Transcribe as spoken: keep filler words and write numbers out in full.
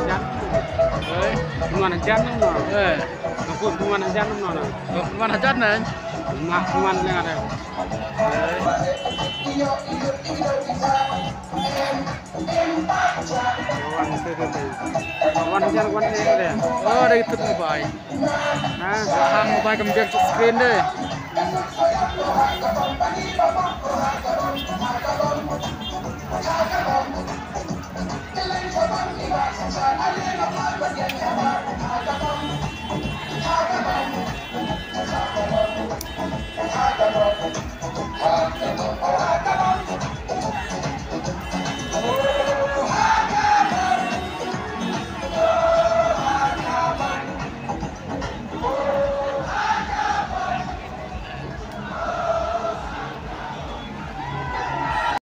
Jan. Eh, pynwan hajan no. Eh, aku pynwan hajan no. Oh, pynwan hajan na. Ma pynwan lenga de. Wan hajan wan de. Oh, ada itu mobile. Ha, ha mobile kam biang screen de.